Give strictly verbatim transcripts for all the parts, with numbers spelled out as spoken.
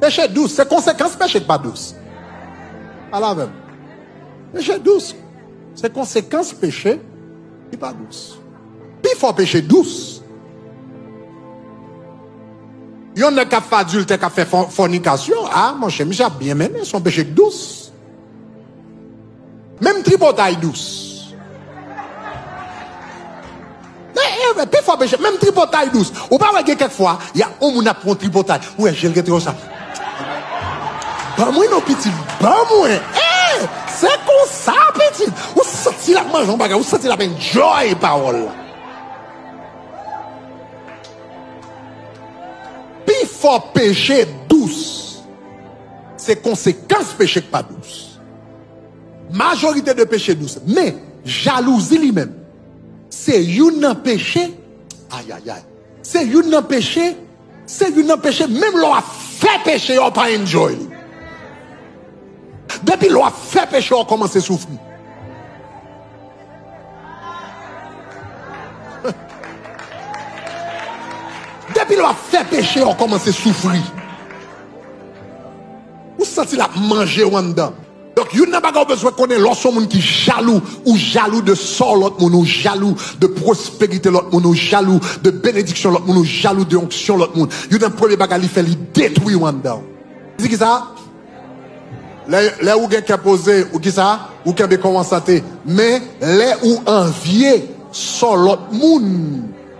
Peche dous, se konsekans peche ki pa dous. Pale avè m. Peche dous, se konsekans peche ki pa dous. Pifò peche dous. Yon nèg k ap fè adiltè, k ap fè fò-, fònikasyon, a, monchè, misye ap byen mennen, se yon peche ki dous. Menm tripotay dous. E, e, pifò peche, menm tripotay dous. Ou pa wè gen kèk fwa, y a yon moun ap pran tripotay. Ou wè, je l rete konsa. Ban mwen non, pitit, ban mwen. E, se konsa, pitit. Ou santi l ap manje yon bagay, ou santi l ap enjoy pawòl la. Pifò peche dous, se konsekans peche k pa dous. Majorite de peche dous. Men, jalouzi li menm, se youn nan peche, ayayay, se youn nan peche, se youn nan peche, menm lè w ap fè peche a, w pa enjoy li. Depi lè w ap fè peche a, w kòmanse soufri. Depi lè w ap fè peche a, w kòmanse soufri. Ou santi l ap manje w anndan. Donk, youn nan bagay ou bezwen konnen, lè w se yon moun ki jalou, ou jalou de sò lòt moun, ou jalou de pwosperite lòt moun, ou jalou de benediksyon lòt moun, ou jalou de onksyon lòt moun. Youn nan premye bagay li fè, li detwi w anndan w. Li di ki sa? Lè, lè ou gen kè poze, ou ki sa? Ou kenbe kò w an sante. Men, lè ou anvye sò lòt moun,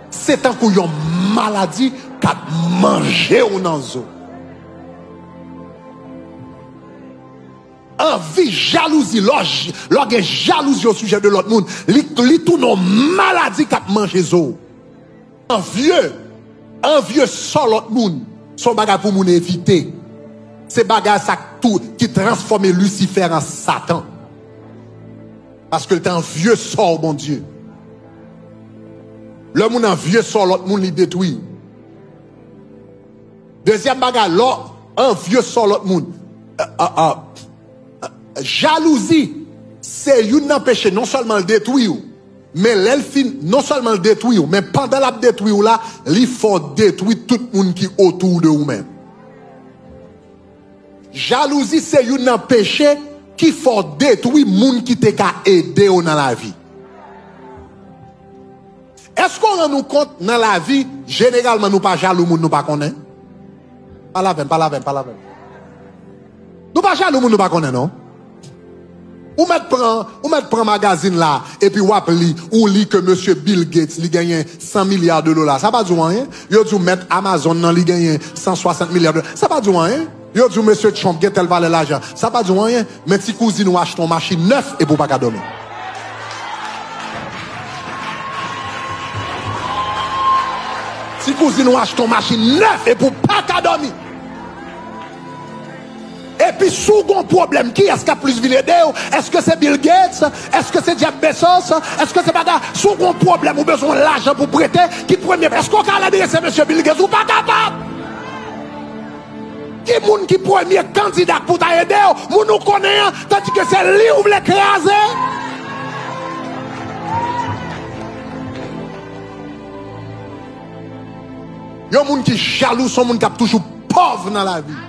se tankou yon maladi k ap manje w nan zo. Anvi, jalouzi, lè w j-, lè w gen jalouzi o sijè de lòt moun, li, li tounen yon maladi k ap manje zo w. Anvye, anvye sò lòt moun, se yon bagay pou moun evite. Se bagay sa k tou, ki transfòme Lisifè an Satan. Paske l te anvye sò Bondye. Lè moun anvye sò lòt moun, li detwi. Dezyèm bagay, lè w anvye sò lòt moun. A, a, a, jalouzi, se youn nan peche, non sèlman l detwi w, men lè l fin, non sèlman l detwi w, men pandan l ap detwi w la, li fè w detwi tout moun ki otou de ou menm. Jalouzi se youn nan peche ki fè w detwi moun ki te ka ede w nan lavi. Èske w rann ou kont, nan lavi, jeneralman, nou pa jalou moun nou pa konnen? Pale avè m, pale avè m, pale avè m. Nou pa jalou moun nou pa konnen, non. Ou mèt pran, ou mèt pran magazin la, epi w ap li, ou li ke mesye Bill Gates, li genyen san milya de dola. Sa pa di w anyen? Yo di w mèt Amazon nan, li genyen san swasant milya de dola. Sa pa di w anyen? Yo di w mesye Trump gen tèl valè lajan. Sa pa di w anyen? Men ti kouzin ou achte yon machin nèf epi w pa ka dòmi. Ti kouzin ou achte yon machin nèf epi w pa ka dòmi. Epi si w gon pwoblèm, kiyès k ap plis vin ede w? Èske se Bill Gates? Èske se Jeff Bezos? Èske se bagay? Si w gon pwoblèm, ou bezwen lajan pou prete, ki premye? Èske w ka al adrese mesye Bill Gates? Ou pa kapab! Ki moun ki premye kandida pou ta ede w? Moun ou konnen an, tandike se li ou vle kraze? Yon moun ki jalou, se yon moun k ap toujou pòv nan lavi.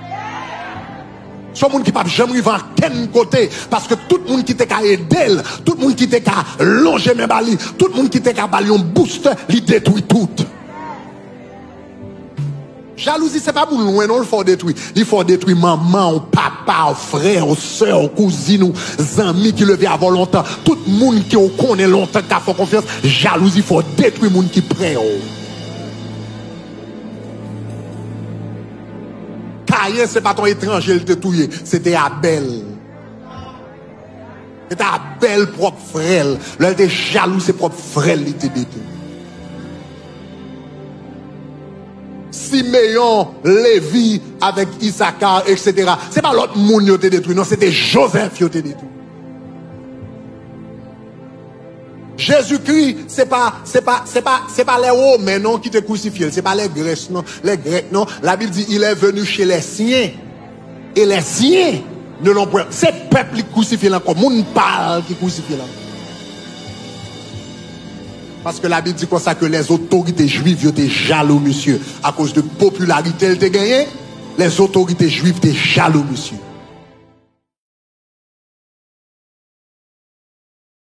Se yon moun ki p ap janm rive ankenn kote, paske tout moun ki te ka ede l, tout moun ki te ka lonje men ba li, tout moun ki te ka ba l yon boost, li detwi tout. Jalouzi se pa moun lwen non, l fè w detwi. Li fè w detwi manman w, papa w, frè w, sè w, kouzin ou, zanmi ki leve avè w lontan. Tout moun ke w konnen lontan k ka fè w konfyans, jalouzi fè w detwi moun ki prè w. Kayen se pa t yon etranje l te touye, se te Abèl. Se te Abèl pwòp frè l. Lè l te jalou, se pwòp frè l li te detwi. Simeyon, Levi, avèk Isaka, etsetera. Se pa lòt moun yo te detwi, non, se te Jozèf yo te detwi. Jezikri, se pa, se pa, se pa, se pa lè Women, non, ki te krisifye l. Se pa lè Grès, non, lè Grèk, non. Labib di, il est venu chez les siens. Et les siens ne l'ont point. Se pèp li ki krisifye l ankò, moun pa l ki krisifye l ankò. Paske Labib di konsa ke lèzotorite jwif yo te jalou misye akoz de popilarite l te genyen. Les autorités juives te jalou, mesye.